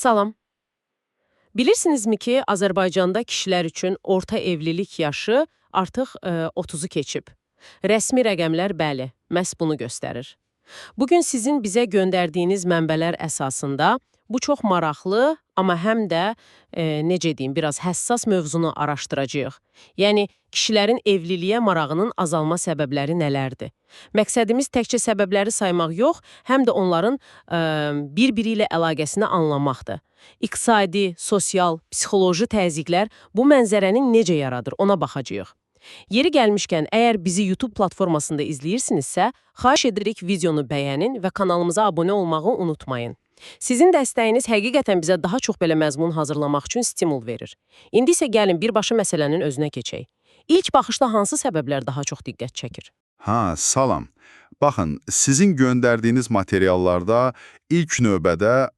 Salam. Bilirsinizmi ki, Azərbaycanda kişilər üçün orta evlilik yaşı artıq 30-u keçib. Rəsmi rəqəmlər bəli, məhz bunu göstərir. Bugün sizin bizə göndərdiyiniz mənbələr əsasında bu çox maraqlı, amma həm də necə deyim, biraz həssas mövzunu araşdıracağıq. Yəni kişilərin evliliyə marağının azalma səbəbləri nələrdir? Məqsədimiz təkcə səbəbləri saymaq yox, həm də onların bir-biri ilə əlaqəsini anlamaqdır. İqtisadi, sosial, psixoloji təzyiqlər bu mənzərəni necə yaradır, ona baxacağıq. Yeri gəlmişkən, əgər bizi YouTube platformasında izləyirsinizsə, xahiş edirik videonu bəyənin və kanalımıza abunə olmağı unutmayın. Sizin dəstəyiniz həqiqətən bizə daha çox belə məzmun hazırlamaq üçün stimul verir. İndi isə gəlin birbaşa məsələnin özünə keçək. İlk baxışda hansı səbəblər daha çox diqqət çəkir? Ha, salam. Baxın, sizin göndərdiyiniz materiallarda ilk növbədə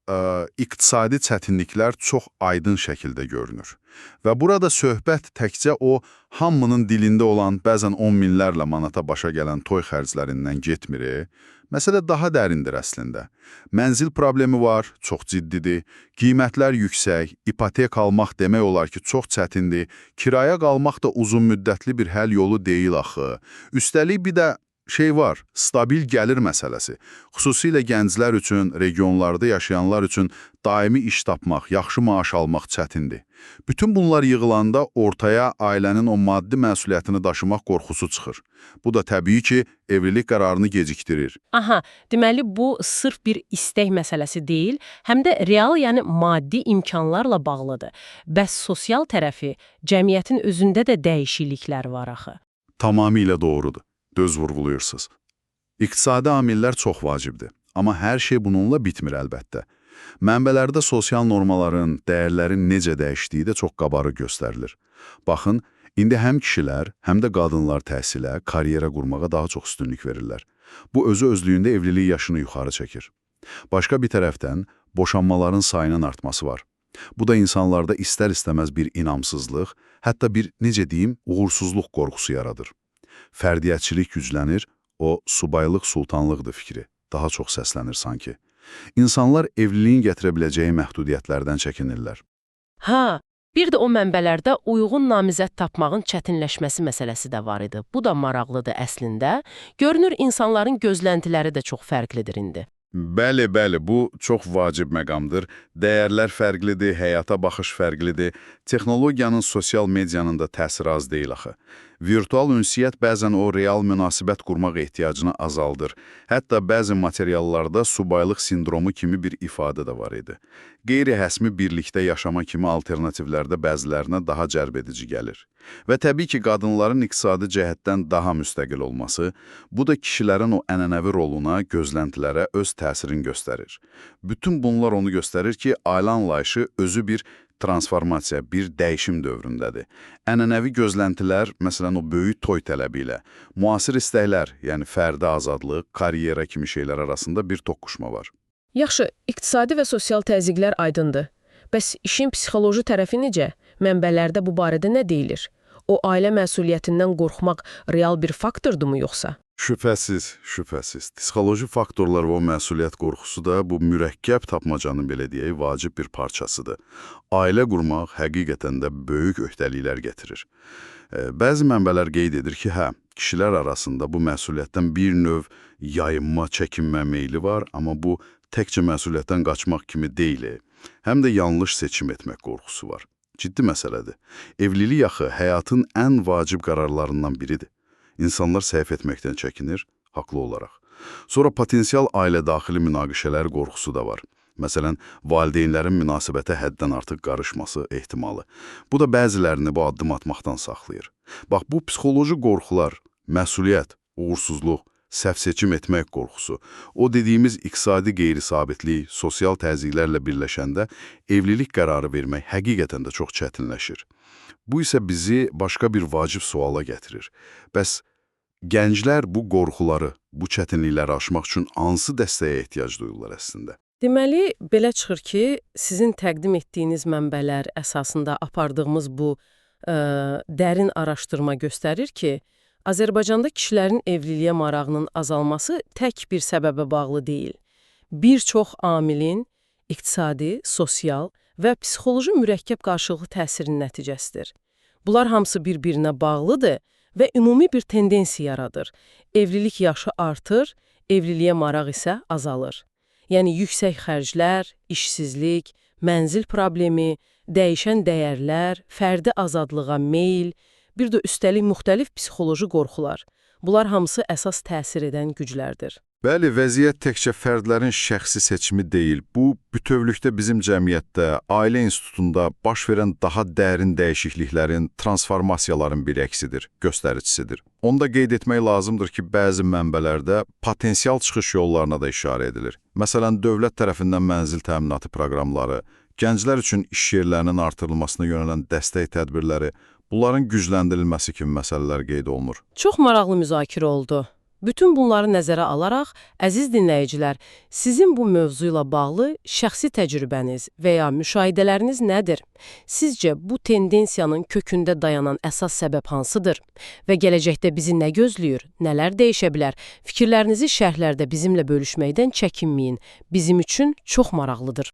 iqtisadi çətinliklər çox aydın şəkildə görünür. Və burada söhbət təkcə o hamının dilində olan bəzən 10 minlərlə manata başa gələn toy xərclərindən getmir. Məsələ daha dərindir əslində. Mənzil problemi var, çox ciddidir. Qiymətlər yüksək, ipotek almaq demək olar ki, çox çətindir. Kirayə qalmaq da uzun müddətli bir həll yolu deyil axı. Üstəlik bir də şey var, stabil gəlir məsələsi. Xüsusilə gənclər üçün, regionlarda yaşayanlar üçün daimi iş tapmaq, yaxşı maaş almaq çətindir. Bütün bunlar yığılanda ortaya ailənin o maddi məsuliyyətini daşımaq qorxusu çıxır. Bu da təbii ki, evlilik qərarını gecikdirir. Aha, deməli bu sırf bir istək məsələsi deyil, həm də real, yəni maddi imkanlarla bağlıdır. Bəs sosial tərəfi, cəmiyyətin özündə də dəyişikliklər var axı. Tamamilə doğrudur. Düz vurğuluyursunuz. İqtisadi amillər çox vacibdir. Amma hər şey bununla bitmir əlbəttə. Mənbələrdə sosial normaların, dəyərlərin necə dəyişdiyi də çox qabarıq göstərilir. Baxın, indi həm kişilər, həm də qadınlar təhsilə, karyera qurmağa daha çox üstünlük verirlər. Bu özü özlüyündə evlilik yaşını yuxarı çəkir. Başqa bir tərəfdən boşanmaların sayının artması var. Bu da insanlarda istər-istəməz bir inamsızlıq, hətta bir, necə deyim, uğursuzluq qorxusu yaradır. Fərdiyyətçilik güclənir, o subaylıq sultanlıqdır fikri daha çox səslənir sanki. İnsanlar evliliyin gətirə biləcəyi məhdudiyyətlərdən çəkinirlər. Ha, bir də o mənbələrdə uyğun namizəd tapmağın çətinləşməsi məsələsi də var idi. Bu da maraqlıdır əslində. Görünür insanların gözləntiləri də çox fərqlidir indi. Bəli, bəli, bu çox vacib məqamdır. Dəyərlər fərqlidir, həyata baxış fərqlidir. Texnologiyanın, sosial medianın da təsiri az deyil axı. Virtual ünsiyyət bəzən o real münasibət qurmaq ehtiyacını azaldır. Hətta bəzi materiallarda subaylıq sindromu kimi bir ifadə də var idi. Qeyri-rəsmi birlikdə yaşama kimi alternativlər də bəzilərinə daha cəlbedici gəlir. Və təbii ki, qadınların iqtisadi cəhətdən daha müstəqil olması, bu da kişilərin o ənənəvi roluna, gözləntilərə öz təsirini göstərir. Bütün bunlar onu göstərir ki, ailə anlayışı özü bir transformasiya, bir dəyişim dövründədir. Ənənəvi gözləntilər, məsələn o böyük toy tələbi ilə, müasir istəklər, yəni fərdi azadlıq, karyera kimi şeylər arasında bir toqquşma var. Yaxşı, iqtisadi və sosial təzyiqlər aydındır. Bəs işin psixoloji tərəfi necə? Mənbələrdə bu barədə nə deyilir? O ailə məsuliyyətindən qorxmaq real bir faktordurmu yoxsa? Şübhəsiz, şübhəsiz. Psixoloji faktorlar və o məsuliyyət qorxusu da bu mürəkkəb tapmacanın belə deyək, vacib bir parçasıdır. Ailə qurmaq həqiqətən də böyük öhdəliklər gətirir. Bəzi mənbələr qeyd edir ki, hə, kişilər arasında bu məsuliyyətdən bir növ yayınma, çəkinmə meyli var, amma bu təkcə məsuliyyətdən qaçmaq kimi deyil, həm də yanlış seçim etmək qorxusu var. Ciddi məsələdir. Evlilik axı həyatın ən vacib qərarlarından biridir. İnsanlar səhv etməkdən çəkinir, haqlı olaraq. Sonra potensial ailə daxili münaqişələr qorxusu da var. Məsələn, valideynlərin münasibətə həddən artıq qarışması ehtimalı. Bu da bəzilərini bu addım atmaqdan saxlayır. Bax, bu psixoloji qorxular, məsuliyyət, uğursuzluq, səhv seçim etmək qorxusu, o dediyimiz iqtisadi qeyri-sabitlik, sosial təzyiqlərlə birləşəndə evlilik qərarı vermək həqiqətən də çox çətinləşir. Bu isə bizi başqa bir vacib suala gətirir. Bəs gənclər bu qorxuları, bu çətinlikləri aşmaq üçün hansı dəstəyə ehtiyac duyurlar əslində? Deməli, belə çıxır ki, sizin təqdim etdiyiniz mənbələr əsasında apardığımız bu dərin araşdırma göstərir ki, Azərbaycanda kişilərin evliliyə marağının azalması tək bir səbəbə bağlı deyil. Bir çox amilin, İqtisadi, sosial və psixoloji mürəkkəb qarşılıqlı təsirin nəticəsidir. Bunlar hamısı bir-birinə bağlıdır və ümumi bir tendensiya yaradır. Evlilik yaşı artır, evliliyə maraq isə azalır. Yəni yüksək xərclər, işsizlik, mənzil problemi, dəyişən dəyərlər, fərdi azadlığa meyl, bir də üstəlik müxtəlif psixoloji qorxular. Bunlar hamısı əsas təsir edən güclərdir. Bəli, vəziyyət təkcə fərdlərin şəxsi seçimi deyil. Bu, bütövlükdə bizim cəmiyyətdə, ailə institutunda baş verən daha dərin dəyişikliklərin, transformasiyaların bir əksidir, göstəricisidir. Onu da qeyd etmək lazımdır ki, bəzi mənbələrdə potensial çıxış yollarına da işarə edilir. Məsələn, dövlət tərəfindən mənzil təminatı proqramları, gənclər üçün iş yerlərinin artırılmasına yönələn dəstək tədbirləri, bunların gücləndirilməsi kimi məsələlər qeyd olunur. Çox maraqlı müzakirə oldu. Bütün bunları nəzərə alaraq, əziz dinləyicilər, sizin bu mövzuyla bağlı şəxsi təcrübəniz və ya müşahidələriniz nədir? Sizcə bu tendensiyanın kökündə dayanan əsas səbəb hansıdır? Və gələcəkdə bizi nə gözləyir, nələr dəyişə bilər? Fikirlərinizi şərhlərdə bizimlə bölüşməkdən çəkinməyin. Bizim üçün çox maraqlıdır.